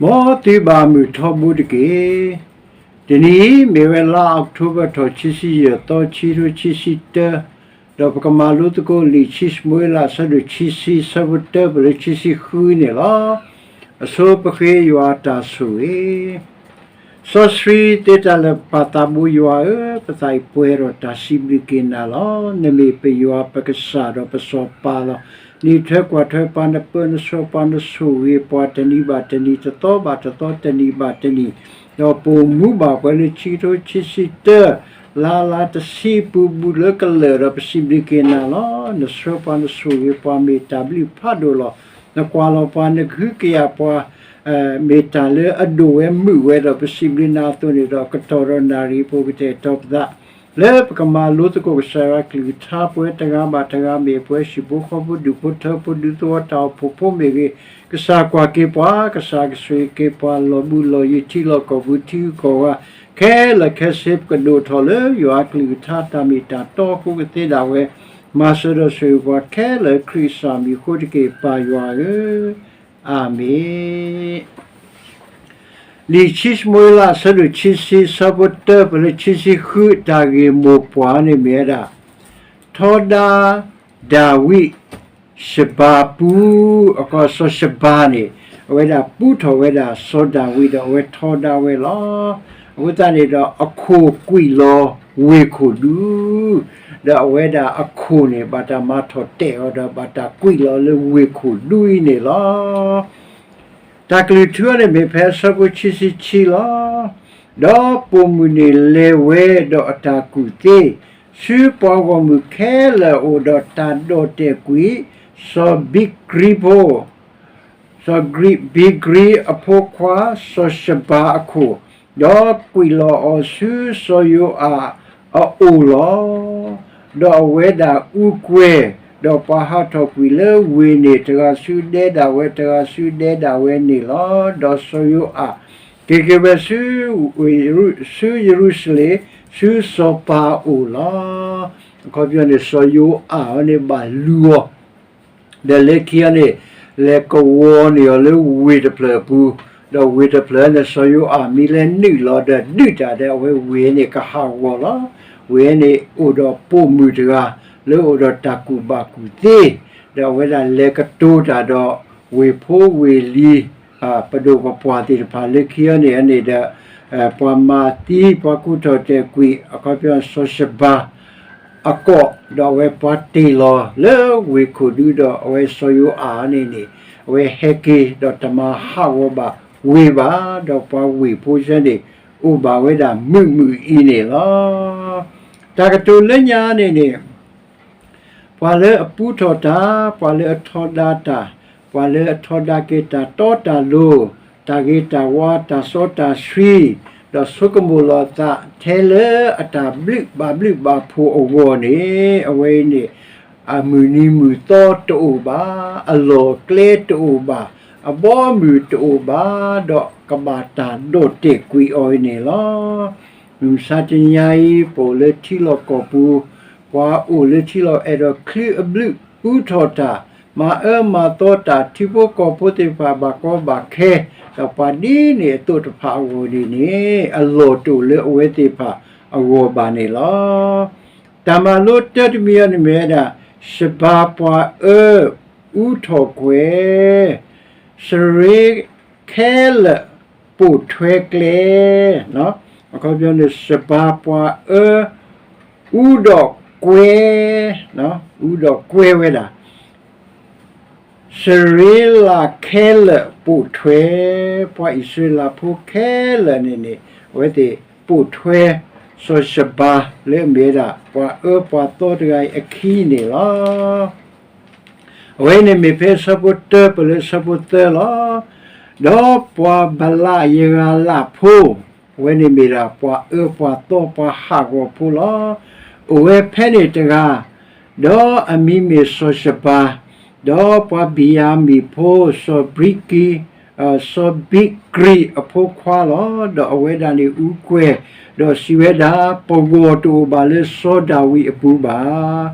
မ်သုဘၣ်မုာ်ထီဘိတက့ၢ်. တနံၤအံၤ မ့ၢ်ဝဲလါအီးကထိဘၢၣ်ထီၣ် ခံဆံယဲၢ်သီ ခံထိခံဆံတၢ, ဒီးပကမၤလိသကိးလံာ်ခံၡမူၤအ့လး အဆၢဒိၣ်ခံဆံ ဆၢဖိတၢ ပလၢခံဆံဃုန့ၣ်လီၤ. အဆိပဃ့ယွၤတၢ်ဆိၣ်ဂ့ၤ စီဆှံသ့တၢ်လၢာ် ပၢ်သးဘိယွၤဧၢ, ပသးအံၤပှဲၤဒီးတၢ်စံးဘျုးက့ၤနၤလီၤ. နမ့ၢ်ပယွၤပကစၢ်ဒီးပစီၤပၤလီၤ. နအံးထွဲကွၢ်ထွဲပှၤ, နပၢနဆှၢပှၤ, နဆိၣ်ဂ့ၤပှၤတနံၤဘၣ်တနံၤ, တသီဘၣ်တသီ, တနံၣ်ဘၣ်တနံၣ်, ဒီးပိာ်မူဘၣ်ပှၤလၢခံကထိခံဆံတၢ လါလါတဆံပူၤ ဘူးလၢကလၢာ်ဒီး ပစံးဘျုးက့ၤနၤလီၤ. နဆှၢပှၤ နဆိၣ်ဂ့ၤပှၤ မ့ၢ်တၢ်ဘျုးဖးဒိၣ်လီၤ. နကွၢ်လီၤပှၤ နကဟုကယာ်ပှၤ မ့ၢ်တၢ်လၢအဒိၣ်ဝဲမုာ်ဝဲဒီး ပစံးဘျုးနၤအသိးန့ၣ်ဒီး ကတီၢ်ဒီးနၣ်ရံၣ်အပူၤ ကတဲာ်ကတီၤပသး လၢပကမၤလိသကိးကစၢ်ယွၤကလုၢ်ကထါ ပဝဲတဂၤဘၣ်တဂၤ မ့ၢ်ပှၤဟံၣ်ဖိဃီဖိ ဒူၣ်ဖိထၢဖိ ဒူသဝီတၢ်အိၣ်ဖှိၣ်ဖိမ့ၢ်ဂ့ၤ, ကစၢ်ကွၢ်က့ၤပှၤ, ကစၢ်ကဆိၣ်ဂ့ၤက့ၤပှၤ လီၤဘူးလီၤယံၤ ထံလီၢ်ကီၢ်ပူၤ ထံဂုၤကီၢ်ဂၤ ခဲလၢာ်ခဲဆ့ ပကဒိၣ်ထီၣ်လၢယွၤကလုၢ်ကထါ တၢ်မ့ၢ်တၢ်တီအဃိကသ့ဒၣ်ဝဲ, မၤစၢၤဒီးဆိၣ်ဂ့ၤပှၤခဲလၢာ် ခရံာ်ကစၢ်မံၤအဃိတက့ၢ် ပၢ်ယွၤဧၢ, အၤမ့ၣ်. လံာ်ခံၡမူၤအ့လး အဆၢဒိၣ်ခံဆံ ဆၢဖိတၢ ပလၢခံဆံဃု တၢ်ဂ့ၢ်မိၢ်ပှၢ်န့ၣ်မ့ၢ်ဝဲဒၣ် ထီဒါဒၤဝံး ရှဘၤပူ, အခီ စီၤရှဘၤန့ၣ် အဝဲဒၣ်ပူထီၣ်ဝဲဒၣ်စီၤဒၤဝံးဒီး အဝဲထီဒါဝဲလီၤ. အဃိသတးန့ၣ်ဒီး အခိၣ်ကွံာ်လီၤဝ့ၢ်ခိၣ်ဒူ, ဒီးအဝဲဒၣ်အခိၣ်န့ၣ် ဘၣ်တၢ်မၤထီၣ်တဲာ်အီၤဒီး ဘၣ်တၢ်ကွံာ်လီၤလၢဝ့ၢ်ခိၣ်ဒူအံၤန့ၣ်လီၤ. တၢ်ကလုၢ်ထူအီၤန့ၣ်မ့ၢ်ဖဲအဆၢဖိခံဆံခံလီၤ. ဒီးပိာ်မုၣ်န့ၣ်လဲၤဝဲဒီးအတၢ်ကူၣ်သ့, ဆူပှၤဂီၢ်မုၢ်ခဲလၢာ်အအိၣ်ဒီးတၢ်ဒီၣ်တဲာ်ကွံာ်, စီၤဘံကြံဖိ, စီၤဘံကြံအဖိခွါ စီၤၡဘၤအခိၣ်, ဒီးကွံာ်လီၤအီၤဆူစီၤယိၤအၣ်အအိၣ်လီၤ. ဒီးအဝဲဒၣ်အူကွဲၤ, ဒီးပှၤဟးထီၣ်ကွံာ်လၢဝ့ၢ်န့ၣ် တဂၤဆူဒဲဒၣ်ဝဲ, တဂၤဆူဒဲဒၣ်ဝဲန့ၣ်လီၤ. ဒီးစီၤယိၤအၣ်က့ၤက့ၤဝဲဆူ ဆူယရူၤၡလ့ၣ်, ဆူစီၤပၤအအိၣ်လီၤ. အခီပညီန့ၣ် စီၤယိၤအၣ်အီၤန့ၣ်ဘၣ်လူၤအီၤ ဒီးလၢခံအီၤန့ၣ် လဲၤကဝီၤန့ၢ်အီၤလၢဝ့ၢ်တဖျၢၣ်အပူၤ, ဒီးဝ့ၢ်တဖျၢၣ်န့ၣ် စီၤယိၤအၣ်မ့ၢ်လဲၤနုာ်လီၤဒီးဒုးတၢ်ဒီး အဝဲဝ့ၢ်န့ၣ်ကဟးဂီၤလီၤ. ဝ့ၢ်န့ၣ်အိၣ်ဒီးပိာ်မုၣ်တဂၤ လၢအိၣ်ဒီးတၢ်ကူၣ်ဘၣ်ကူၣ်သ့, ဒီးအဝဲဒၣ်လဲၤကတိၤတၢ်ဒီး ဝ့ၢ်ဖိဝ့ၢ်လံၤ ပဒိၣ်ပပှၢ်သ့ၣ်တဖၣ် လၢခံအီၤန့ၣ်န့ၣ်ဒီး ပှၤမၤသံ ပှၤကူၣ်ထီၣ်တဲာ်ကွံာ် အခီပညီစီၤၡဘၤ အကိး ဒီးအဝဲပှၤတ့ၢ်လီၤလၢဝ့ၢ်ခိၣ်ဒူဒီး အဝဲစီၤယိၤအၣ်န့ၣ်န့ၣ် အဝဲဟဲက့ၤဒီးတမၤဟးဂီၤဘၣ်ဝ့ၢ်ဘၣ်, ဒီးပှၤဝ့ၢ်ဖိဆၢန့ၣ် အိၣ်ဘၣ်ဝဲဒၣ်မုာ်မုာ်အံၤန့ၣ်လီၤ. တၢ်ကတိၤလၢညါန့ၣ်န့ၣ် ပှၤလၢအပူထီၣ်တၢ်, ပှၤလၢအထီဒါတၢ်, ပှၤလၢအထီဒါက့ၤတၢ်တီတၢ်လိၤ, တၢ်ဂ့ၤတၢ်ဝါ, တၢ်စီတၢ်ဆှံ, ဒီးဆိကမိၣ်လီၤသးထဲလၢအတၢ်ဘျုးဘၣ်ဘျုးဘၣ်ဖှိၣ်အဂီၢ်န့ၣ် အဝဲအံၤန့ၣ် အမုၢ်နံၤမုၢ်သီတအိၣ်ဘၣ်, အလီၢ်အကျဲတအိၣ်ဘၣ်, အဘီအမုၢ်တအိၣ်ဘၣ်, ဒီးကဘၣ်တၢ်ဒီၣ်တဲာ်ကွံာ်အီၤအံၤန့ၣ်လီၤ. မုၢ်မဆါတနံၤအံၤ ပအိၣ်လၢထံလီၢ်ကီၢ်ပူၤ, ပှၤအိၣ်လၢထံလီၢ်အဲၣ်ဒိးချုးအဘျုး ပူထီၣ်တၢ်, မၤအၢမၤသီတၢ်, ထံဖိကီၢ်ဖိသ့ၣ်တဖၣ်ဘၣ်ကီဘၣ်ခဲ, ဒီးပှၤဒ်န့ၣ်အသိးတဖၣ်အဂီၢ်န့ၣ်န့ၣ် အလီၢ်တအိၣ်လၢအဝဲသ့ၣ်တဖၣ်အဂီၢ်ဘၣ်န့ၣ်လီၤ. တၢ်မၤလိတၢတမံၤအံၤန့ၣ်မ့ၢ်ဝဲဒၣ် ရှဘၤပှၤအၢ အူထီၣ်ကွဲၤ စရ့လးခဲလၢာ်ပိာ်ထွဲကျဲ, အခီပညီန့ၣ် ရှဘၤပှၤအၢ အူဒီးကွဲ, အူဒီးကွဲဝဲဒၣ် စရ့လးခဲလၢာ်ပိာ်ထွဲ, ပှၤအံၣ်စရ့လးဖိခဲလၢာ်န့ၣ်န့ၣ် အဝဲသ့ၣ်ပိာ်ထွဲ စီၤရှဘၤလၢအမ့ၢ်ဝဲဒၣ် ပှၤအၢပှၤသီတဂၤအံၤအခံန့ၣ်လီၤ. အဝဲန့ၣ်မ့ၢ်ဖဲအဆၢဖိတၢပၢၢ်လၢအဆၢဖိသၢလီၤ. ဒီးပှၤဘလးယဂၤလးဖိ, အဝဲန့ၣ်မ့ၢ်ဒၣ်ပှၤအၢပှၤသီပှၤဟးဂီၤဖိလီၤ. အိၣ်ဝဲဖဲန့ၣ်တဂၤ, ဒီးအမံၤမ့ၢ်စီၤၡဘၤ, ဒီးပှၤဘံၣ်ယၤမံၣ်ဖိ စီၤဘံကံ စီၤဘံကြံၢ်အဖိခွါလီၤ. ဒီးအဝဲဒၣ်န့ၣ်အူကွဲၤ, ဒီးစံးဝဲဒၣ်, ပဂီၢ်တအိၣ်ဘၣ်လၢစီၤဒၤဝံးအပူၤဘၣ်,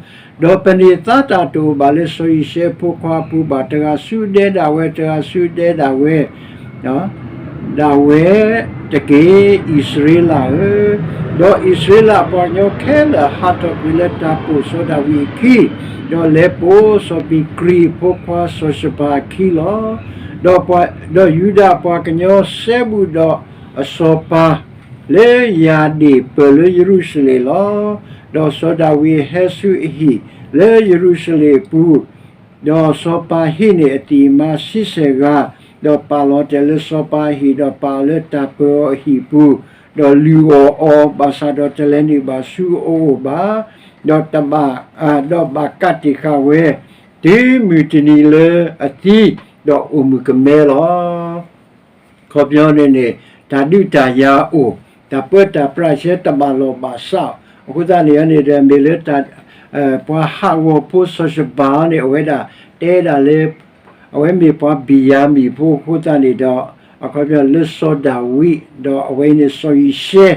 ဒီးပန့ၢ်သါတၢ်တအိၣ်ဘၣ်လၢစီၤယံၤၡဲအဖိခွါအပူၤဘၣ်, တဂၤဆူဒဲဒၣ်ဝဲ, တဂၤဆူဒဲဒၣ်ဝဲ, ဒၣ်ဝဲတက့ၢ်, အံၣ်စရ့လးဧၢ. ဒီးအံၣ်စရ့လးအပှၤကညီခဲလၢာ်ဟးထီၣ်ကွံာ်လၢတၢ်ပိာ်စီၤဒၤဝံးအခံ, ဒီးလဲၤပိာ်စီၤဘံၤကရံအဖိခွါစီၤၡဘၤအခံလီၤ. ဒီးယူဒၤအပှၤကညီစဲဘူးဒီးအစီၤပၤ လၢယၤဒ့ၣ်ပၢၢ်လၢယရူၤၡလ့ၣ်လီၤ. ဒီးစီၤဒၤဝံးဟဲဆူအဟံၣ်လၢယရူၤၡလ့ၣ်အပူၤ, ဒီးစီၤပၤဟံးန့ၢ်အသံၣ်အမါဆံဆဲၣ်ဂၤ, ဒီးပာ်လီၤတဲာ်လၢစီၤပၤအဟံၣ်, ဒီးပာ်အီၤလၢတၢ်ပၢၤအီၤအဟံၣ်အပူၤ, ဒီးလုၢ်အီၣ်အီၤ, ဘၣ်ဆၣ်ဒီးတလဲၤနုာ်ဘၣ်ဆူအအိၣ်ဘၣ်, ဒီးတဘၣ်, ဒီးဘၣ်ကးတံာ်ဃာ်ဝဲ, တုၤမုၢ်တနံၤလၢအသံ, ဒီးအိၣ်မုၣ်ကမဲလီၤ. အခီပညီန့ၣ်န့ၣ် တၢ်ဒုးတၢ်ယၤအိၣ်, တၢ်ပၢတၢ်ပြးဆဲးတဘၣ်လီၢ်ဘၣ်စး, အဃိသတးန့ၣ်န့ၣ်ဒီး မ့ၢ်လၢ ပှၤဟးဂီၤဖိစီၤၡဘၤန့ၣ် အဝဲဒၣ်တဲဒၣ်လၢ အဝဲမ့ၢ်ပှၤဘံၣ်ယၤမံၣ်ဖိအဃိသတးန့ၣ်ဒီး အခီပညီလၢစီၤဒၤဝံး ဒီးအဝဲန့ၣ်စီၤယံၤၡဲ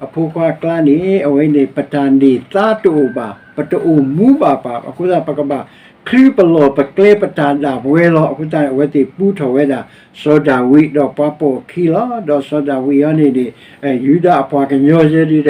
အဖိခွါအကျါန့ၣ် အဝဲန့ၣ် ပတၢ်န့ၢ်သါတအိၣ်ဘၣ်, ပတအိၣ်မူဘၣ်ပှၤ, အဃိသတး ပကဘၣ်ချုပလီၢ်ပကျဲပတၢ်ဒၣ်ပဝဲလီၤ. အဃိသတးန့ၣ် အဝဲသ့ၣ်ပူထီၣ်ဝဲဒၣ် စီၤဒၤဝံးဒီးပှၤပိာ်အခံလီၤ. ဒီးစီၤဒၤဝံးအံၤန့ၣ်န့ၣ် ယူဒၤအပှၤကညီယဲဒ်ဒီး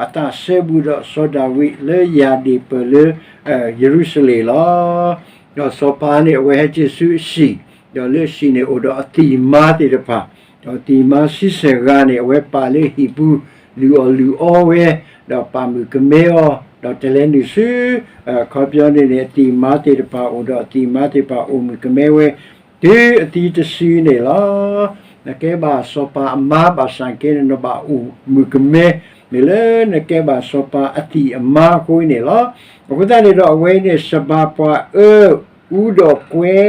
အသးစဲဘူးဒီးစီၤဒၤဝံးလၢယၤဒ့ၣ်ပၢၢ်လၢ ယရူၤၡလ့ၣ်လီၤ. ဒီးစီၤပၤန့ၣ် အဝဲဟဲက့ၤဆူအဟံၣ်, ဒီးလၢအဟံၣ်န့ၣ်အိၣ်ဒီးအသံၣ်မါသ့ၣ်တဖၣ်, ဒီးအသံၣ်မါဆံဆဲၣ်ဂၤန့ၣ် အဝဲပာ်လၢဟံၣ်ပူၤ လုၢ်အီၣ်လုၢ်အီဝဲ, ဒီးပာ်မုၣ်ကမဲအီၤ, ဒီးတလဲၤနုာ်ဆူ အခီပညီန့ၣ်န့ၣ် အသံၣ်မါသ့ၣ်တဖၣ် အိၣ်ဒီးအသံၣ်မါသ့ၣ်တဖၣ် အိၣ်မုၣ်ကမဲဝဲ တုၤအသံတစုန့ၣ်လီၤ. နကဲဘၣ်စီၤပၤအမါဘၣ်ဆၣ်က့န့ၣ် နဘၣ်အိၣ်မုၣ်ကမဲ, မ့ၢ်လၢနကဲဘၣ်စီၤပၤအသံၣ်အမါအဃိန့ၣ်လီၤ. အဃိသတးန့ၣ်ဒီး အဝဲန့ၣ် စဘၤပှၤအၢ အူဒီးကွဲ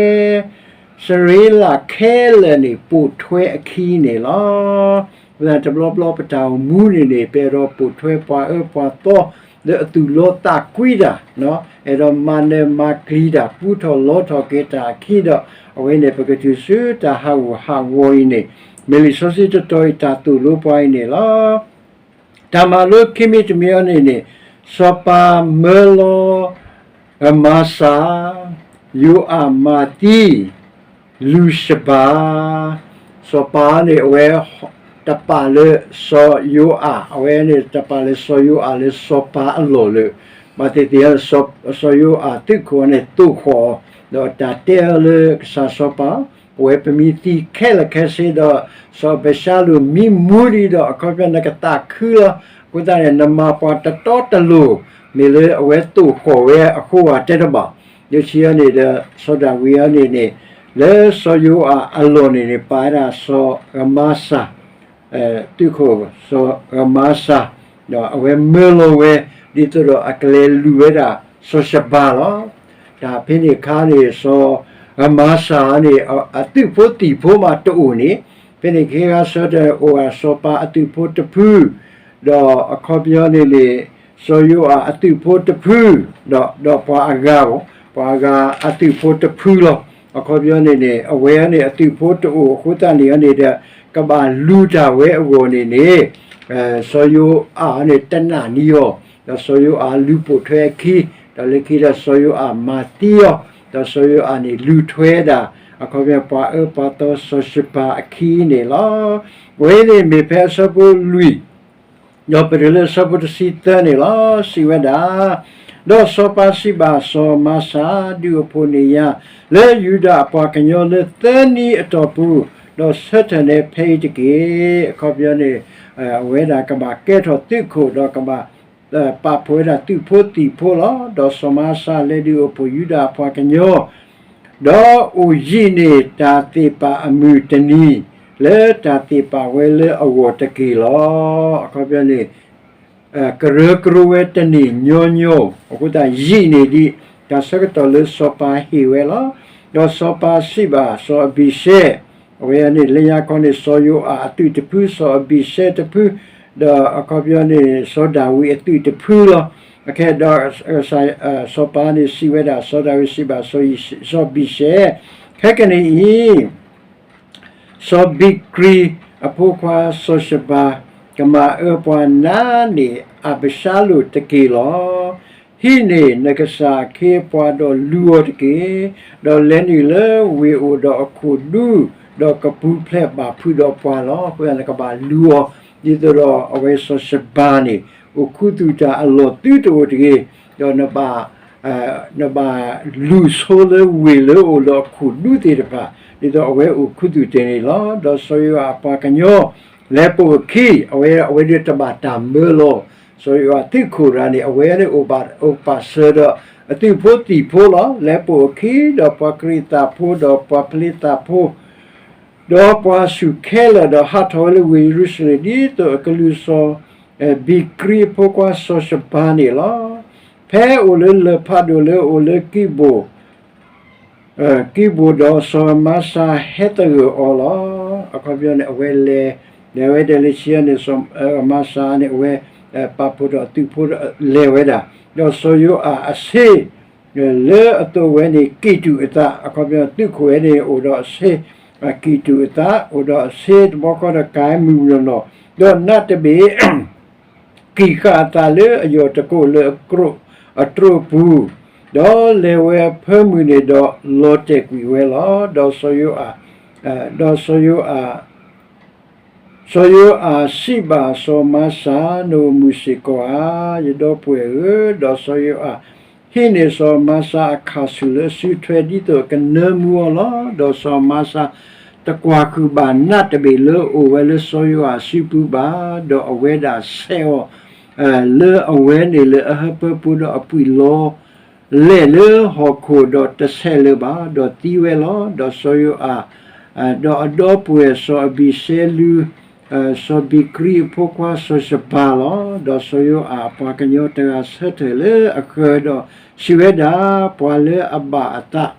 စရ့လးခဲလၢာ်န့ၣ် ပိာ်ထွဲအခံန့ၣ်လီၤ. အဃိသတး တဘျီဘျီပတၢ်အိၣ်မူန့ၣ်န့ၣ် ပအဲၣ်ဒိးပိာ်ထွဲပှၤအၢပှၤသီ လၢအသူၣ်လီသးကွံတၢ်, အဲၣ်ဒိးမၤနၢၤမၤကျံၤတၢ် ပူထီၣ်လီထီၣ်က့ၤတၢ်အခံဒီး အဝဲန့ၣ် ပကတုၤဆူတၢ်ဟးဂူာ်ဟးဂီၤအံၤန့ၣ် မ့ၢ်လံာ်စီဆှံတတီၤအံၤ တၢ်သိၣ်လိပှၤအံၤန့ၣ်လီၤ. တၢ်မၤလိခံမံၤတမံၤအံၤန့ၣ်န့ၣ် စီၤပၤမၢလီၤ အမၤစၢ်, ယိၤအၣ်မၤသံ, လူၤစဘၤ, စီၤပၤန့ၣ် အဝဲတပာ်လၢစီၤယိၤအၣ်, အဝဲန့ၣ်တပာ်လၢစီၤယိၤအၣ်လၢစီၤပၤအလီၢ်လၢ ဘၣ်သ့ၣ်သ့ၣ် စီၤယိၤအၣ်သုးခိၣ်န့ၣ် သိၣ်ဃီၣ်အီၤ, ဒီးတၢ်တဲအီၤလၢကစၢ်စီၤပၤ, ပဝဲပမ့ၢ်သံခဲလၢာ်ခဲဆ့ဒီး စီၤအၤဘၡါလိၣ်မ့ၢ်မူဒံးဒီး အခီပညီနကသးခုလီၤ. အဃိသတးန့ၣ် နမၤပှၤတတီတလိၤ မ့ၢ်လၢအဝဲသိၣ်ဃီၣ်ဝဲအဃိဧါ တဲတဘၣ်. လၢခံအံၤန့ၣ်ဒီး စီၤဒၤဝံးအံၤန့ၣ်န့ၣ် လၢစီၤယိၤအၣ်အလီၢ်န့ၣ်န့ၣ် ပာ်ဝဲဒၣ်စီၤအမၤစၢ် သုးခိၣ်စီၤအမၤစၢ်, ဒီးအဝဲမၢလီၤဝဲ ဒ်သိးဒီးအကလဲၤလူၤဝဲဒၣ်စီၤၡဘၤလီၤ. တၢ်ဖဲန့ၣ်အခါန့ၣ် စီၤအမၤစၢ်န့ၣ် အသုးဖိသံၣ်ဖိမးတအိၣ်န့ၣ်, ဖဲန့ၣ်ကဟဲဂၤဆၢထၢၣ်အိၣ်ဂၤစီၤပၤအသုးဖိတဖု, ဒီးအခီပညီန့ၣ်န့ၣ် စီၤယိၤအၣ်အသုးဖိတဖု, ဒီးပှၤအဂၤ, ပှၤအဂၤအသုးဖိတဖုလီၤ. အခီပညီန့ၣ်န့ၣ် အဝဲန့ၣ်အသုးဖိတအိၣ်အဃိသတးန့ၣ်န့ၣ်ဒီး ကဘၣ်လူၤတၢ်ဝဲအဂီၢ်န့ၣ်န့ၣ် စီၤယိၤအၣ်န့ၣ်တနာ်န့ၢ်အီၤ, ဒီးစီၤယိၤအၣ်လူၤပိာ်ထွဲအခံ, ဒီးလၢခံဒီးစီၤယိၤအၣ်မၤသံအီၤ, ဒီးစီၤယိၤအၣ်န့ၣ်လူၤထွဲဒၣ် အခီပညီပှၤအၢပှၤသီစီၤၡဘၤအခံန့ၣ်လီၤ. အဝဲန့ၣ်မ့ၢ်ဖဲအဆၢဖိလွံၢ် ဒီးပတုၤလၢအဆၢဖိတဆံသၢန့ၣ်လီၤ. စံးဝဲဒၣ်, ဒီးစီၤပၤစံးဘၣ်စီၤမၤစၢ်, ဒုးအိၣ်ဖှိၣ်န့ၢ်ယၤ လၢယူဒၤအပှၤကညီလၢသၢနံၤအတီၢ်ပူၤ, ဒီးဆၢထၢၣ်နဲဖဲအံၤတက့ၢ်. အခီပညီန့ၣ် အဝဲဒၣ်ကဘၣ်ကဲထီၣ်သုးခိၣ် ဒီးကဘၣ် ပာ်ဖှိၣ်ဝဲဒၣ်သုးဖိသံၣ်ဖိလီၤ. ဒီးစီၤမၤစၢ်လဲၤဒုးအိၣ်ဖှိၣ်ယူဒၤအပှၤကညီ ဒီးအိၣ်ယံာ်န့ၢ်တၢ်သ့ၣ်ပာ်အမုၢ်တနံၤ လၢတၢ်သ့ၣ်ပာ်ဝဲလၢအဂီၢ်တက့ၢ်လီၤ. အခီပညီန့ၣ် ကရၢကရိဝဲတနံၤညီညီ, အဃိသတးယံာ်န့ၢ်ဒံး တၢ်ဆၢကတီၢ်လၢစီၤပၤဟ့ၣ်ဝဲလီၤ. ဒီးစီၤပၤစံးဘၣ်စီၤအဘံၡဲ အဝဲန့ၣ် လၢညါခီန့ၣ် စီၤယိၤအၣ်အသုးတဖု, စီၤအဘံၡဲတဖု, ဒီးအခီပညီန့ၣ် စီၤဒၤဝံးအသုးတဖုလီၤ. အခဲဒီး စီၤပၤန့ၣ်စံးဝဲဒၣ်, စီၤဒၤဝံးစံးဘၣ် စီၤဘံၡဲ, ခဲကနံၣ်အံၤ စီၤဘံၤကရံအဖိခွါစီၤၡဘၤ ကမၤအၢပှၤနါန့ၢ်အးဘၡါလိၣ်တက့ၢ်လီၤ. ဟံးန့ၢ်နကစၢ်အခ့အပှၤဒီးလူၤအီၤတက့ၢ်. ဒီးလဲၤနုာ်လၢဝ့ၢ်အိၣ်ဒီးအခိၣ်ဒူ ဒီးကပူၤဖျဲးဘၣ်ဖုးဒီးပှၤလီၤ. အဃိသတးနကဘၣ်လူၤအီၤ, ဒ်သိးဒီးအဝဲစီၤၡဘၤန့ၣ် အိၣ်ခူသူၣ်တၢ်အလီၢ်သုတအိၣ်တဂ့ၤ, ဒီးနဘၣ် နဘၣ်လူၤဆိလၢဝ့ၢ်လၢအိၣ်လၢအခိၣ်ဒူသ့ၣ်တဖၣ်, ဒ်သိးအဝဲအိၣ်ခူသူၣ်တ့ၢ်န့ၣ်လီၤ. ဒီးစီၤယိၤအၤအပှၤကညီ လဲၤပိာ်အခံ, အဝဲအဝဲဒၣ်တဘၣ်တၢ်မၢလီၤ. စီၤယိၤအၤသုးခိၣ်တဂၤန့ၣ် အဝဲန့ၣ်အိၣ်ပာ်စၢၤဒီးအသုးဖိသံၣ်ဖိလီၤ. လဲၤပိာ်အခံ, ဒီးပှၤကရံၣ်သးဖိ ဒီးပှၤဖလ့သးဖိ ဒီးပှၤအစုၣ်ခဲလၢာ် ဒီးဟးထီၣ်ဝဲလၢဝ့ၢ်ယရူၤၡလ့ၣ် ဒ်သိးအကလူးစီၤ ဘံၤကြံအဖိခွါစီၤၡဘၤန့ၣ်လီၤ. ဖဲအအိၣ်လၢလၢၢ်ဖးဒိၣ်လၢအအိၣ်လၢကံဘိၣ် ကံဘိၣ်ဒီးစီၤမၤစၤဟဲသဂၢၢ်အီၤလီၤ. အခီပညီန့ၣ် အဝဲလဲၤ, လဲၤဝဲဒၣ်လၢခံန့ၣ် စီၤမၤစၤန့ၣ် အဝဲ ပာ်ဖှိၣ်ဒီးအသုးဖိလဲၤဝဲဒၣ်, ဒီးစီၤယိၤအၤအဆ့ လၢအသိးဝဲန့ၣ် ကံၢ်တူာ်အသး, အခီပညီသုးခိၣ်ဝဲန့ၣ်အိၣ်ဒီးအဆ့ ကံၢ်တူာ်အသး, အိၣ်ဒီးအဆ့တဘျီဃီဒီးကၤမုၢ်နီၢ်နီၢ်, ဒီးနးတဘ့ၣ် ကံၢ်ဃာ်အသးလၢအယီၢ်တကိးလၢအကြိး, အတြိာ်ပူၤ, ဒီးလဲၤဝဲအဖၢမုၢ်န့ၣ်ဒီးလီၤတဲာ်ကွံာ်ဝဲလီၤ. ဒီးစီၤယိၤအၤ, ဒီးစီၤယိၤအၤ, စီၤယိၤအၤစံးဘၣ်စီၤမၤစၤ, နအိၣ်မုာ်စ့ၢ်ကီးဧါ, ယဒီပုၢ်ဝဲၢ်ဧၢ, ဒီးစီၤယိၤအၤ ဟံးန့ၢ်စီၤမၤစၤအခၣ်ဆူၣ်လၢအစုထွဲဒ်သိးအကနၢမူအီၤလီၤ. ဒီးစီၤမၤစၤတကွၢ်ဃုာ်ဘၣ်နးတဘ့ၣ်လၢအအိၣ်ဝဲလၢစီၤယိၤအၤအစုပူၤဘၣ်, ဒီးအဝဲဒၣ်ဆဲးအီၤ လၢအဝဲန့ၣ်လၢအဟၢဖၢပူၤဒီးအပှံာ်လီၤ လဲၣ်လၢဟီၣ်ခိၣ်ဒီးတဆဲးလၢၤဘၣ်, ဒီးသံဝဲလီၤ. ဒီးစီၤယိၤအၤ, ဒီးအဒီပုၢ်ဝဲၢ်စီၤအဘံၤၡဲလူး, စီၤဘံၤကြံအဖိခွါစီၤၡဘၤလီၤ. ဒီးစီၤယိၤအၤအပှၤကညီတဂၤဆၢထၢၣ်လၢအဃၢၤဒီးစံးဝဲဒၣ်, ပှၤလၢအဘၣ်အသး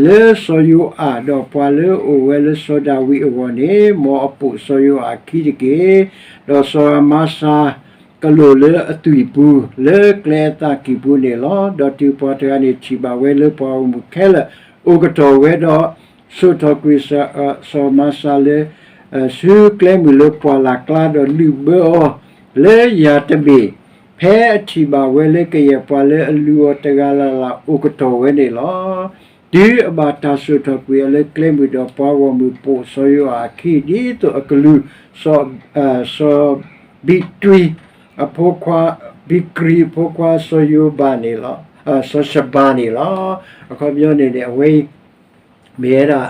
လၢစီၤယိၤအၤ ဒီးပှၤလၢအအိၣ်ဝဲလၢစီၤဒၤဝံးအဂီၢ်န့ၣ် မ်အပိာ်စီၤယိၤအၤအခံတက့ၢ်. ဒီးစီၤမၤစၤကလိာ်လၢအသွံၣ်ပူၤ လၢကျဲအသးကံၢ်ပူၤန့ၣ်လီၤ. ဒီးတုၤပှၤတဂၤန့ၣ်ထံၣ်ဘၣ်ဝဲလၢပှၤဂီၢ်မုၢ်ခဲလၢာ်အိၣ်ကတီၢ်ဝဲဒီး စိာ်ထီၣ်ကွံာ်စီၤမၤစၤလၢ ဆူကျဲမုၢ်လၢပှၢ်လၢ်ကျါ ဒီးလုၢ်ဘၢအီၤလၢယၤတဘ့ၣ်, ဖဲအထံၣ်ဘၣ်ဝဲလၢကယဲၢ်ပှၤလၢအလုၢ်အီၤတဂၤလၢ်လၢ်အိၣ်ကတီၢ်ဝဲန့ၣ်လီၤ. တုၤအဘၣ်တၢ်စိာ်ထီၣ်ကွံာ်အီၤလၢကျဲမုၢ်ဒီး ပှၤဂီၢ်မုၢ်ပိာ်စီၤယိၤအၤအခံ ဒ်သိးအကလူး စီၤ ဘံးတွံ အဖိခွါ ဘံးကြံအဖိခွါစီၤယိၤဘးန့ၣ်လီၤ, စီၤၡဘၤန့ၣ်လီၤ. အခီပညီန့ၣ်န့ၣ် အဝဲ မ့ၢ်ဝဲဒၣ်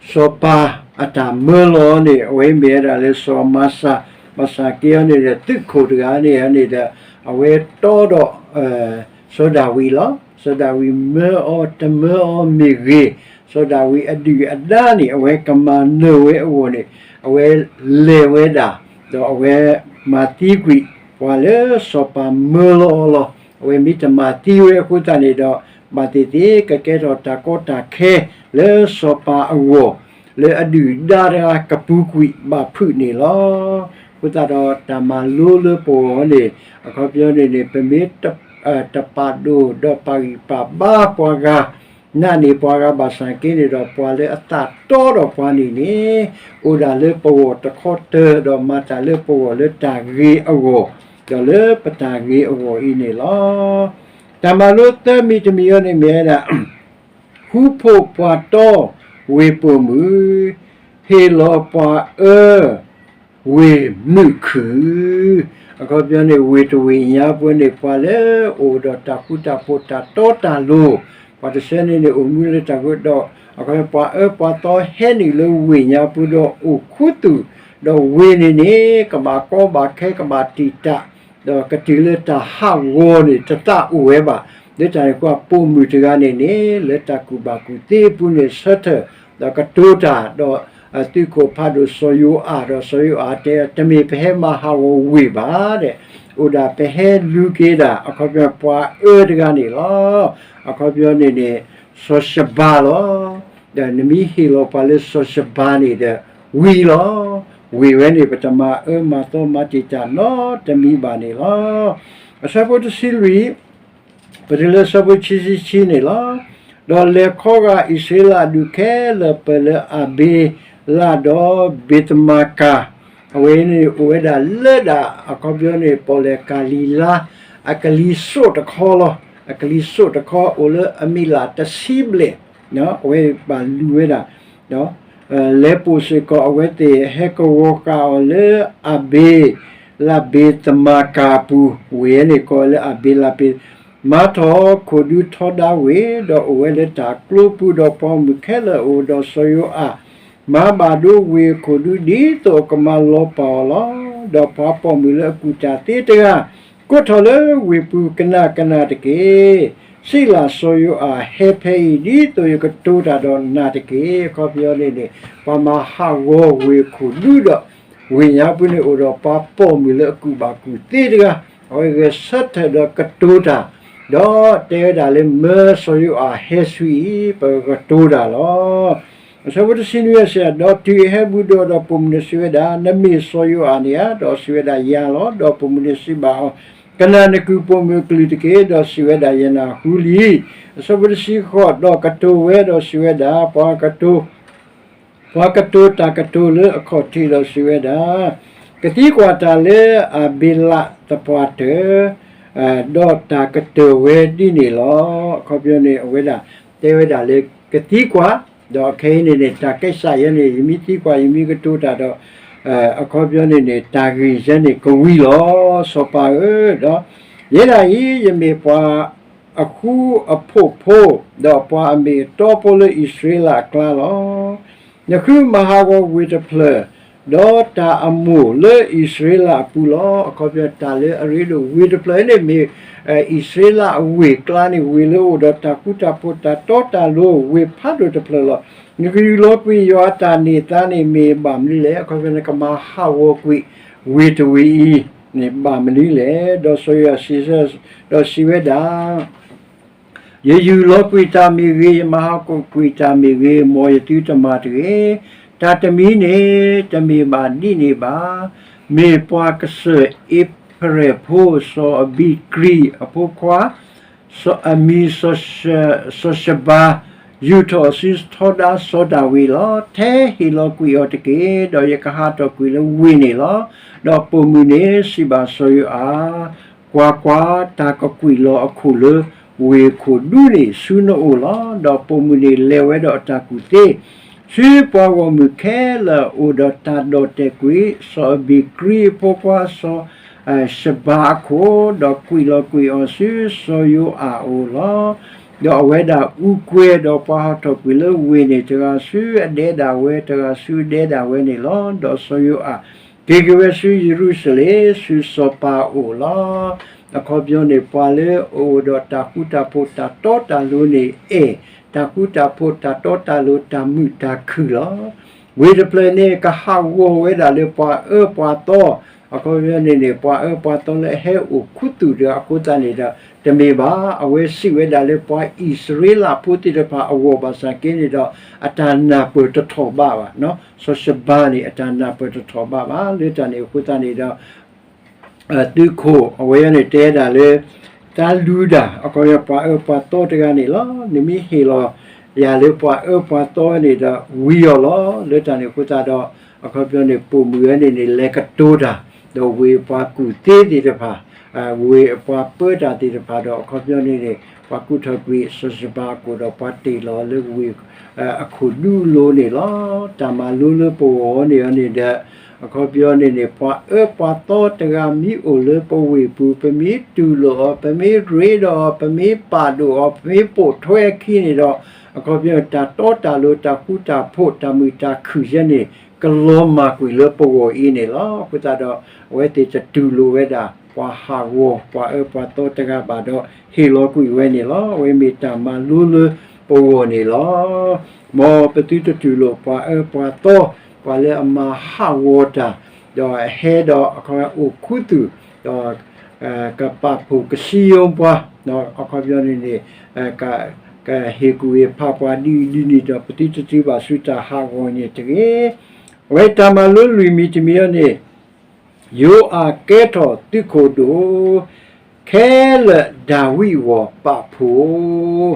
စီၤပၤအတၢ်မၢလီၤန့ၣ် အဝဲမ့ၢ်ဝဲဒၣ်လၢစီၤမၤစၤ, မၤစၤက့ၤအီၤန့ၣ်ဒီး သုးခိၣ်တဂၤန့ၣ်န့ၣ်ဒီး အဝဲတီဒီး စီၤဒၤဝံးလီၤ. စီၤဒၤဝံးမၢအီၤတမၢအီၤမ့ၢ်ဂ့ၤ, စီၤဒၤဝံးအဒုၣ်အဒါန့ၣ် အဝဲကမၤနၢၤဝဲအဂီၢ်န့ၣ် အဝဲလဲၤဝဲဒၣ်, ဒီးအဝဲမၤသံကွံာ် ပှၤလၢစီၤပၤမၢလီၤအီၤလီၤ. အဝဲမ့ၢ်တမၤသံဝဲအဃိသတးန့ၣ်ဒီး ဘၣ်သ့ၣ်သ့ၣ်ကကဲထီၣ်တၢ်ကီတၢ်ခဲလၢစီၤပၤအဂီၢ်, လၢအဒုၣ်ဒါတဂၤကပူၤကွံာ်ဘၣ်ဖုးန့ၣ်လီၤ. အဃိသတးဒီးတၢ်မၤလိလၢပဂီၢ်န့ၣ် အခီပညီန့ၣ်န့ၣ် ပမ့ၢ် တပာ်ဒိၣ်ဒီးပာ်ဂံၢ်ပာ်ဘါပှၤဂၤ နာ်န့ၢ်ပှၤဂၤဘၣ်ဆၣ်က့န့ၣ်ဒီး ပှၤလၢအသးတီဒီးပှၤန့ၣ်န့ၣ် အိၣ်ဒၣ်လၢပဂီၢ်တခီတၢၤ ဒီးမၤတၢ်လၢပဂီၢ်လၢတၢ်ဂ့ၤအဂီၢ်, ဒီးလၢပတၢ်ဂ့ၤအဂီၢ်အံၤန့ၣ်လီၤ. တၢ်မၤလိသၢမံၤတမံၤအံၤန့ၣ်မ့ၢ်ဝဲဒၣ် ဃူဖိးပှၤတီဝ့ၢ်ပိာ်မုၣ်, ဟ့ၣ်လီၤပှၤအၢ ဝ့ၢ်မုာ်ခုၣ်, အခီပညီန့ၣ် ဝ့ၢ်တဝ့ၢ်ညါပူၤန့ၣ် ပှၤလၢအအိၣ်ဒီးတၢ်ဃူတၢ်ဖိးတၢ်တီတၢ်လိၤ, ပှၤတဆၢန့ၣ်န့ၣ် အိၣ်မူလၢတၢ်ဃူဒီး အခီပညီပှၤအၢပှၤသီဟဲနုာ်လၢဝ့ၢ်ညါပူၤဒီးအိၣ်ခူသူၣ်, ဒီးဝ့ၢ်န့ၣ်န့ၣ် ကဘၣ်ကီဘၣ်ခဲကဘၣ်တံာ်တာ်, ဒီးကတုၤလၢတၢ်ဟးဂီၤန့ၣ် တသးအိၣ်ဝဲဘၣ်. လၢတၢ်န့ၣ်အဃိ ပိာ်မုၣ်တဂၤန့ၣ်န့ၣ် လၢတၢ်ကူၣ်ဘၣ်ကူၣ်သ့အပူၤန့ၣ် ဆၢထၢၣ် ဒီးကတိၤတၢ် ဒီးသုးခိၣ်ဖးဒိၣ်စီၤယိၤအၤ ဒီးစီၤယိၤအၤတဲ တမ့ၢ်ပဟဲမၤဟးဂီၤဝ့ၢ်ဘၣ်ဒီး အိၣ်ဒၣ်ပဟဲလူၤက့ၤဒၣ် အခီပညီပှၤအၢတဂၤန့ၣ်လီၤ. အခီပညီန့ၣ်န့ၣ် စီၤၡဘၤလီၤ. ဒီးနမ့ၢ်ဟ့ၣ်လီၤပှၤလၢစီၤၡဘၤန့ၣ်ဒီး ဝံၤလီၤ. ဝ့ၢ်ဝဲန့ၣ် ပတမၤအၢမၤသီမၤတံာ်တာ်နီတမံၤဘၣ်န့ၣ်လီၤ. အဆၢဖိတဆံလွံၢ် ပတုၤလၢအဆၢဖိခံဆံခံန့ၣ်လီၤ. ဒီးလဲၤခီဂာ်အံၣ်စရ့လးဒူၣ်ခဲလၢာ်ပၢၢ်လၢအဘ့လးဒီးဘ့းသမၢကၤ, အဝဲန့ၣ်အိၣ်ဝဲဒၣ်လၢဒၣ် အခီပညီန့ၣ် ပီၣ်လဲၣ်ကၤလံၤလါ အကလံၤစိးတခီလီၤ. အကလံၤစိးတခီ အိၣ်လၢအမံးလးတဆံဘျဲၣ်, အဝဲဘၣ်လူၤဝဲဒၣ် ဒီးလဲၤပိာ်စ့ၢ်ကီးအဝဲသ့ၣ် ဟဲကဝီၤဃာ်အီၤလၢအဘ့လးဘ့းသမၣ်ကၤအပူၤ, ဝ့ၢ်ဝဲန့ၣ်ကိးဝဲလၢအဘ့လးဘ့း, မၤထီၣ်ခိၣ်ဒူထီဒါဝ့ၢ်, ဒီးအိၣ်ဝဲလၢတၢ်ကျိပူၤ, ဒီးပှၤဂီၢ်မုၢ်ခဲလၢာ်အိၣ်, ဒီးစီၤယိၤအၤ မၤဘၣ်ဒိဝ့ၢ်ခိၣ်ဒူဒ်သိးအကမၤလီၤပာ်အီၤလီၤ. ဒီးပှၤပိာ်မုၣ်လၢအကူၣ်တၢ်သ့တဂၤ ကိးထီၣ်လၢဝ့ၢ်ပူၤ, ကနၣ်, ကနၣ်တက့ၢ်. စံးလၢစီၤယိၤအၤ, ဟဲဖဲအံၤ, ဒ်သိးယကတိၤတၢ်ဒီးနၤတက့ၢ်. အခီပညီန့ၣ်န့ၣ် ပှၤမၤဟးဂီၤဝ့ၢ်ခိၣ်ဒူဒီး ဝ့ၢ်ညါပူၤန့ၣ်အိၣ်ဒီးပှၤပိာ်မုၣ်လၢအကူၣ်ဘၣ်ကူၣ်သ့တဂၤ, အဝဲဂဲၤဆၢထၢၣ်ဒီးကတိၤတၢ်, ဒီးတဲဝဲဒၣ်လၢ မၢစီၤယိၤအၤဟဲဆူအံၤ, ပကကတိၤတၢ်လီၤ. အဆၢဖိတဆံနွံ စံး, ဒီးတုၤအဟဲဘူးဒီး ဒီးပိာ်မုၣ်န့ၣ်စံးဝဲဒၣ်, နမ့ၢ်စီၤယိၤအၤန့ၣ်ဧါ. ဒီးစံးဝဲဒၣ်, ယၤလီၤ. ဒီးပိာ်မုၣ်န့ၣ်စံးဘၣ်အီၤ, ကနၣ်နကုၢ်ပိာ်မုၣ်အကလုၢ်တက့ၢ်. ဒီးစံးဝဲဒၣ်, ယနၢ်ဟူလံ. အဆၢဖိတဆံဃိး, ဒီးကတိၤဝဲဒီးစံးဝဲဒၣ်, ပှၤကတိၤ ပှၤကတိၤတၢ်ကတိၤလၢအခီၣ်ထံးဒီးစံးဝဲဒၣ်, ကသံကွၢ်တၢ်လၢအဘ့လးသပှၢ်တၢၢ်, ဒီးတၢ်ကတၢၢ်ဝဲဒ်န့ၣ်လီၤ. အခီပညီန့ၣ် အဝဲဒၣ်တဲဝဲဒၣ်လၢကသံကွၢ်, ဒီးခဲအံၤန့ၣ်န့ၣ် တၢ်ကဲစးယဲန့ၣ် ယမ့ၢ်သံကွၢ် ယမ့ၢ်ကတိၤတၢ်ဒီး အခီပညီန့ၣ်န့ၣ် တၢ်ဂ့ၢ်ယဲန့ၣ်ကဝံၤလီၤ. စီၤပၤဧၢ, ဒီးယဲဒၣ်အံၤ ယမ့ၢ်ပှၤအဃူအဖိးဖိ, ဒီးပှၤအမ့ၢ်အတီဖိလၢအံၣ်စရ့လးအကျါလီၤ. နဃုမၤဟးဂီၤဝ့ၢ်တဖျၢၣ်, ဒီးတၢ်အမိၢ်လၢအံၣ်စရ့လးအပူၤလီၤ. အခီပညီ တၢ်လၢအရ့ဒိၣ်ဝ့ၢ်တဖျၢၣ်န့ၣ်မ့ၢ် အံၣ်စရ့လးအဝ့ၢ်ကျါန့ၣ် ဝ့ၢ်လၢအိၣ်ဒီးတၢ်ဃူတၢ်ဖိး တၢ်တီတၢ်လိၤ ဝ့ၢ်ဖးဒိၣ်တဖျၢၣ်လီၤ. နကယူၢ်လီၤကွံာ်ယွၤအတၢ်န့ၢ်သါန့ၣ် မ့ၢ်ဘၣ်မနုၤလဲၣ်. အခီပညီ နကမၤဟးဂီၤကွံာ်ဝ့ၢ်တဝ့ၢ်အံၤန့ၣ် ဘၣ်မနုၤလဲၣ်. ဒီးစီၤယိၤအၤစံးဆၢ, ဒီးစံးဝဲဒၣ် ယယူၢ်လီၤကွံာ်တၢ်မ့ၢ်ဂ့ၤ, ယမၤဟးဂီၤကွံာ်တၢ်မ့ၢ်ဂ့ၤ, မ်ယသုတမၤတဂ့ၤ. တၢ်တမံၤန့ၣ် တမ့ၢ်ဘၣ်ဒ်န့ၣ်ဘၣ်. မ့ၢ်ပှၤကစၢၢ်အ့ဖရဲၣ်ဖိ စီၤအဘံကြံအဖိခွါ စီၤအမံၤ စီၤၡဘၤ ယူာ်ထီၣ်အစုထီဒါစီၤဒၤဝံးလီၤ. ထဲဟ့ၣ်လီၤကွံာ်အီၤတက့ၢ်, ဒီးယကဟးထီၣ်ကွံာ်လၢဝ့ၢ်န့ၣ်လီၤ. ဒီးပိာ်မုၣ်န့ၣ်စံးဘၣ်စီၤယိၤအၤ, ကွၢ်ကွၢ်, တၢ်ကကွံာ်လီၤအခိၣ်လၢဝ့ၢ်ခိၣ်ဒူန့ၣ်ဆူနအိၣ်လီၤ. ဒီးပိာ်မုၣ်န့ၣ်လဲၤဝဲဒီးအတၢ်ကူၣ်သ့ ဆူပှၤဂီၢ်မုၢ်ခဲလၢာ်အအိၣ်ဒီးတၢ်ဒီၣ်တဲာ်ကွံာ် စီၤအဘံကြံအဖိခွါ စီၤ ၡဘၤအခိၣ်, ဒီးကွံာ်လီၤကွံာ်အီၤဆူစီၤယိၤအၤအအိၣ်လီၤ. ဒီးအဝဲဒၣ်အူကွဲၤ, ဒီးပှၤဟးထီၣ်ကွံာ်လၢဝ့ၢ်န့ၣ် တဂၤဆူအဒဲဒၣ်ဝဲ, တဂၤဆူအဒဲဒၣ်ဝဲန့ၣ်လီၤ. ဒီးစီၤယိၤအၤ က့ၤက့ၤဝဲဆူယရူၤၡလ့ၣ် ဆူစီၤပၤအအိၣ်လီၤ. အခီပညီန့ၣ် ပှၤလၢအအိၣ်ဒီးတၢ်ဃူတၢ်ဖိး တၢ်တီတၢ်လိၤန့ၣ်အဲၣ်, တၢ်ဃူတၢ်ဖိး တၢ်တီတၢ်လိၤ တၢ်မုာ်တၢ်ခုၣ်လီၤ. ဝ့ၢ်တဖျၢၣ်န့ၣ် ကဟးဂီၤဝဲဒၣ်လၢပှၤအၢပှၤသီ, အခီပညီန့ၣ်န့ၣ် ပှၤအၢပှၤသီလၢအဟဲအိၣ်ခူသူၣ်ဒီးအဃိသတးန့ၣ်ဒီး တမ့ၢ်ဘၣ်. အဝဲစံးဝဲဒၣ်လၢပှၤအံၣ်စရ့လးဖိသ့ၣ်တဖၣ်အဂီၢ်ဘၣ်ဆၣ်က့န့ၣ်ဒီး အတၢ်နၢ်ပၢၢ်တထီၣ်ဘးဘၣ်. စီၤၡဘၤန့ၣ် အတၢ်နၢ်ပၢၢ်တထီၣ်ဘးဘၣ်. လၢတၢ်န့ၣ်အဃိသတးန့ၣ်ဒီး သုးခိၣ်အဝဲန့ၣ်တဲဒၣ်လၢ တၢ်လူၤဒၣ် အခီပညီ ပှၤအၢပှၤသီတဂၤန့ၣ်လီၤ. နမ့ၢ်ဟ့ၣ်လီၤယၤလၢပှၤအၢပှၤသီန့ၣ်ဒီး ဝံၤအီၤလီၤ. လၢတၢ်န့ၣ်အဃိသတးဒီး အခီပညီန့ၣ် ပိာ်မုၣ်ဝဲန့ၣ်န့ၣ် လဲၤကတိၤတၢ် ဒီးဝ့ၢ်အပှၤကူၣ်သ့သ့ၣ်တဖၣ်, ဝ့ၢ်အပှၤပၢတၢ်သ့ၣ်တဖၣ်ဒီး အခီပညီန့ၣ်န့ၣ် ပှၤကူၣ်ထီၣ်ကွံာ်စီၤၡဘၤအခိၣ်ဒီး ပှၤတ့ၢ်လီၤလၢဝ့ၢ် အခိၣ်ဒူအလိၤန့ၣ်လီၤ. တၢ်မၤလိလၢပဂီၢ်န့ၣ်အီၤန့ၣ်ဒီး အခီပညီန့ၣ်န့ၣ် ပှၤအၢပှၤသီတဂၤမ့ၢ်အိၣ်လၢပဝ့ၢ်ပူၤ ပမ့ၢ်တူၢ်လိာ်အီၤ ပမ့ၢ်ရ့ဒီးအီၤ ပမ့ၢ်ပာ်ဒိၣ်အီၤ ပမ့ၢ်ပိာ်ထွဲအခံန့ၣ်ဒီး အခီပညီ တၢ်တီတၢ်လိၤ တၢ်ဃူတၢ်ဖိး တၢ်မုာ်တၢ်ခုၣ်ယဲန့ၣ် ကလီၤမၢ်ကွံာ်လၢပဂီၢ်အံၤန့ၣ်လီၤ. အဃိသတးဒီး အဝဲသ့ၣ်တတူၢ်လိာ်ဝဲဒၣ် ပှၤဟးဂီၤ ပှၤအၢပှၤသီတဂၤဘၣ်ဒီး ဟ့ၣ်လီၤကွံာ်ဝဲန့ၣ်လီၤ. အဝဲမ့ၢ်တၢ်မၤလိလၢပဂီၢ်န့ၣ်လီၤ. မ်ပသုတတူၢ်လိာ်ပှၤအၢပှၤသီ, ပှၤလၢအမၤဟးဂီၤတၢ်, ဒီးအဟဲဒီးအခီပညီအိၣ်ခူသူၣ်, ဒီးကပာ်ဖှိၣ်ကစံယိပှၤ, အခီပညီန့ၣ်န့ၣ် ကဟ့ၣ်ကူၣ်ဟ့ၣ်ဖးပှၤဒ်အံၤဒ်န့ၣ်ဒီး ပသုတတုၤဘၣ်ဆူတၢ်ဟးဂီၤန့ၣ်တဂ့ၤ. အဝဲတၢ်မၤလိလွံၢ်မံၤတမံၤအံၤန့ၣ် ယိၤအၤကဲထီၣ်သုးခိၣ်ဒိၣ် ခဲလၢာ်ဒၤဝံးအဂီၢ်ပာ်ဖှိၣ်,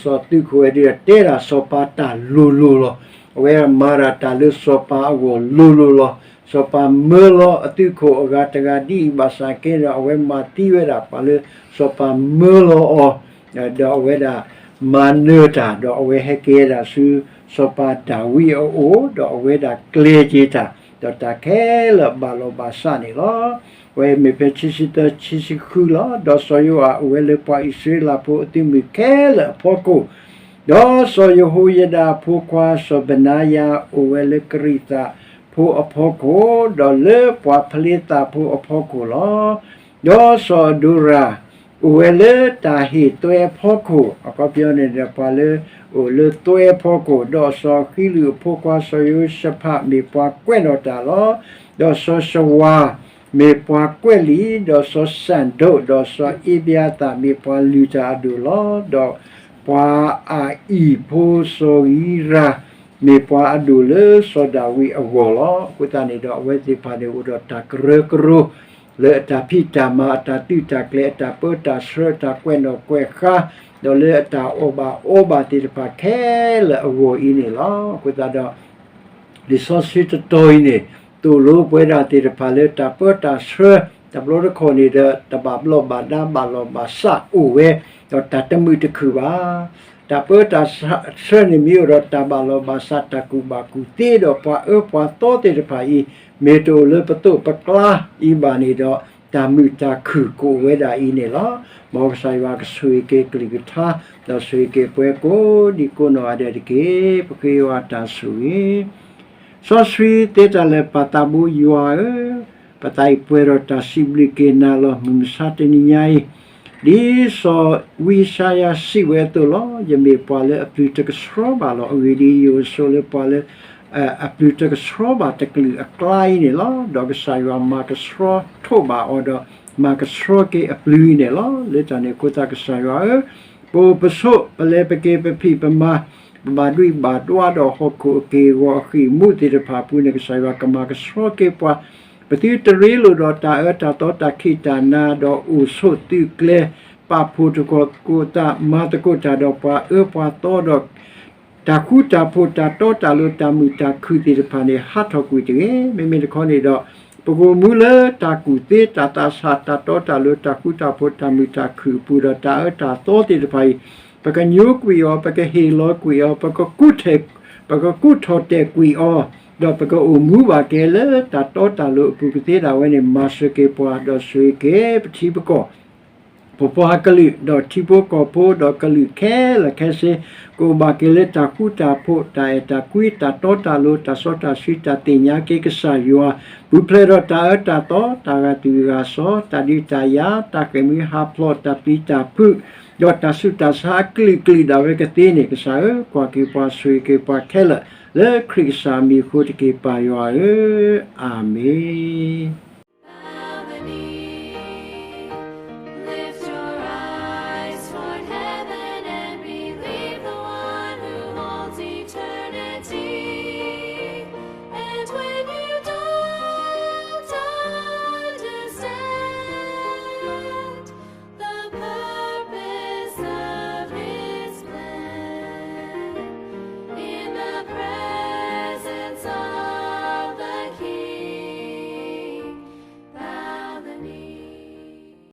စီၤသုးခိၣ်ဝဲဒၣ်တဲဒၣ်စီၤပၤတၢ်လိၤလိၤလီၤ. အဝဲမၤဒၣ်တၢ်လၢစီၤပၤအဂီၢ်လိၤလိၤလီၤ. စီၤပၤမၢလီၤအသုးခိၣ်အဂၤတဂၤဒ်အံၤဘၣ်ဆၣ်က့ဒီး အဝဲမၤသံဝဲဒၣ်ပှၤလၢစီၤပၤမၢလီၤအီၤ, ဒီးအဝဲဒၣ် မၤနၢၤတၢ်, ဒီးအဝဲဟဲက့ၤဒၣ်ဆူ စီၤပၤဒၤဝံးအအိၣ်, ဒီးအဝဲဒၣ်ကျဲၤက့ၤတၢ်, ဒီးတၢ်ခဲလၢာ်ဘၣ်လီၤဘၣ်စးန့ၣ်လီၤ. အဝဲမ့ၢ်ဖဲခံဆံသၢ ခံဆံဃုလီၤ. ဒီးစီၤယိၤအၤအိၣ်ဝဲလၢပှၤအံၣ်စရ့လးဖိအသုးမုၢ်ခဲလၢာ်အဖီခိၣ်, ဒီးစီၤယဟိယဒၤအဖိခွါစီၤဘနါယၤ အိၣ်ဝဲလၢကရံၣ်သးဖိအဖီခိၣ်, ဒီးလၢပှၤဖလ့သးဖိအဖီခိၣ်လီၤ. ဒီးစီၤအဒိရၤ အိၣ်ဝဲလၢတၢ်ဟ့ၣ်သွဲအဖီခိၣ်, အခီပညီန့ၣ်ဒီး ပှၤလၢအိၣ်လၢသွဲအဖီခိၣ်, ဒီးစီၤဃံလုၢ်အဖိခွါစီၤယဟိၤၡဖး မ့ၢ်ပှၤကွဲးနီၣ်တၢ်လီၤ. ဒီးစီၤၡဝၤ မ့ၢ်ပှၤကွဲးလံာ်, ဒီးစီၤစၣ်ဒိး, ဒီးစီၤအ့ဘၣ်ယၤသၣ် မ့ၢ်ပှၤလုၢ်တၢ်အဒိၣ်လီၤ. ဒီးပှၤအၣ်အံၣ်ဖိစီၤဂံၤရၤ မ့ၢ်ပှၤအဒိၣ်လၢစီၤဒၤဝံးအဂီၢ်လီၤ. အဃိသတးန့ၣ်ဒီး အဝဲသ့ၣ်တဖၣ်န့ၣ် အိၣ်ဒီးတၢ်ကရၢကရိ လၢအတၢ်ဖံးတၢ်မၤ အတၢ်သုးတၢ်ကျဲၤ အတၢ်ပၢတၢ်ဆှၢ အတၢ်ကွဲးနီၣ်ကွဲးဃါ, ဒီးလၢအတၢ်အီၣ်ဘၣ်အီဘၣ်သ့ၣ်တဖၣ်ခဲလၢာ်အဂီၢ်အံၤန့ၣ်လီၤ. အဃိသတးဒီး လံာ်စီဆှံတတီၤအံၤန့ၣ် သိၣ်လိပဝဲဒၣ်သ့ၣ်တဖၣ်လၢတၢ်ပၢတၢ်ဆှၢ တဘျီတခီၣ်န့ၣ်ဒီး တဘၣ်ဘျီးဘၣ်ဒါ ဘၣ်လီၤဘၣ်စးအိၣ်ဝဲ, ဒီးတၢ်တမုာ်တခုၣ်ဘၣ်. တၢ်ပၢတၢ်ဆှၢန့ၣ် မ့ၢ်အိၣ်ဒီးတၢ်ဘၣ်လီၤဘၣ်စး တၢ်ကူၣ်ဘၣ်ကူၣ်သ့ ဒီးပှၤအၢပှၤသီသ့ၣ်တဖၣ်အံၤ မ့ၢ်တအိၣ်လၢပသိးပကျါအံၤဘၣ်န့ၣ်ဒီး တၢ်မုာ်တၢ်ခုၣ်ကအိၣ်ဝဲဒၣ်အံၤန့ၣ်လီၤ. မ်ကစၢ်ယွၤကဆိၣ်ဂ့ၤက့ၤကလုၢ်ကထါ ဒီးဆိၣ်ဂ့ၤက့ၤပှၤကိးဒံကိးနီၢ်ဂၤဒဲးတက့ၢ်. ပဃ့ယွၤတၢ်ဆိၣ်ဂ့ၤ စီဆှံသ့တၢ်လၢာ် ပၢ်သးဘိယွၤဧၢ, ပသးအံၤပှဲၤဒီးတၢ်စံးဘျုးက့ၤနၤလီၤ. မုၢ်မဆါတနံၤညါအံၤ ဒ်စီၤဝံယၡါယၤစံးဝဲအသိးလီၤ. ယမ့ၢ်ပှၤလၢအပျုၤတကဆှီဘၣ်လီၤ. အဂ့ၢ်ဒ်အံၤ, ယအိၣ်ဆိးလၢပှၤလၢ အပျုၤတကဆှီဘၣ်တကလုာ်အကျါအံၤန့ၣ်လီၤ. ဒီးကစၢ်ယွၤမၤကဆှီထိးဘၣ်အီၤဒီး မၤကဆှီက့ၤအပျုၤအံၤန့ၣ်လီၤ. လၢတၢ်န့ၣ်အဃိသတး ကစၢ်ယွၤဧၢ, ပအိၣ်ပဆိး ပလဲၤပက့ၤ ပဖံးပမၤ ပဘၣ်ဒွံးဘၣ်ဒွါဒီးဟီၣ်ခိၣ်အက့ၢ်အဂီၤအဃံၢ်မူးသ့ၣ်တဖၣ်အပူၤန့ၣ် ကစၢ်ယွၤကမၤကဆှီက့ၤပှၤ, ပသုတရ့လိာ်ဒီးတၢ်အၢတၢ်သီတၢ်ခံးတၢ်နၤ ဒီးအိၣ်ဆိးသုးကျဲၤ ပာ်ဖှိၣ်သကိးသး မၤသကိးတၢ်ဒီးပှၤအၢပှၤသီဒီး တၢ်ဃူတၢ်ဖိး တၢ်တီတၢ်လိၤတၢ်မုာ်တၢ်ခုၣ်သ့ၣ်တဖၣ်န့ၣ် ဟးထီၣ်ကွံာ်တဂ့ၤ. မ့မ့ၢ်တခီန့ၣ်ဒီး ပကအိၣ်မူလၢတၢ်ကူၣ်သ့တၢ်သးဆး တၢ်တီတၢ်လိၤ တၢ်ဃူတၢ်ဖိး တၢ်မုာ်တၢ်ခုၣ်အပူၤဒီး တၢ်အၢတၢ်သီသ့ၣ်တဖၣ်အံၤ ပကညိကွံာ်အီၤ ပကဟ့ၣ်လီၤကွံာ်အီၤ ပကကူၣ်ထဲ ပကကူၣ်ထီၣ်တဲာ်ကွံာ်အီၤ ဒီးပကအိၣ်မူဘၣ်က့ၤလၢတၢ်တီတၢ်လိၤအပူၤကသ့ဒၣ်ဝဲန့ၣ် မၤစၢၤက့ၤပှၤ ဒီးဆိၣ်ဂ့ၤက့ၤပထံပကီၢ် ပပှၤကလုာ် ဒီးထံဖိကီၢ်ဖိ ဒီးကလုာ်ခဲလၢာ်ခဲဆ့ ကအိၣ်ဘၣ်က့ၤလၢတၢ်ဃူတၢ်ဖိး တၢ်အဲၣ်တၢ်ကွံ တၢ်တီတၢ်လိၤ တၢ်စီတၢ်ဆှံ တၢ်သ့ၣ်ညါက့ၤကစၢ်ယွၤ ပူၤဖျဲးဒီးတၢ်အၢတၢ်သီ တၢ်ဂာ်သူၣ်ဂာ်စီၤ တၢ်ဒုးတၢ်ယၤ တၢ်ဃ့ၢ်မှံဟးဖျိး တၢ်ပျံၤတၢ်ဖုး ဒီးတၢ်ဆူးတၢ်ဆါအကလုာ်ကလုာ်ဒၣ်ဝဲကသ့န့ၣ် ကစၢ်ဧၢ, ကွၢ်က့ၤပှၤ ဆိၣ်ဂ့ၤက့ၤပှၤခဲလၢာ် လၢခရံာ်ကစၢ်အမံၤအဃိတက့ၢ် ပၢ်ယွၤဧၢ, အၤမ့ၣ်.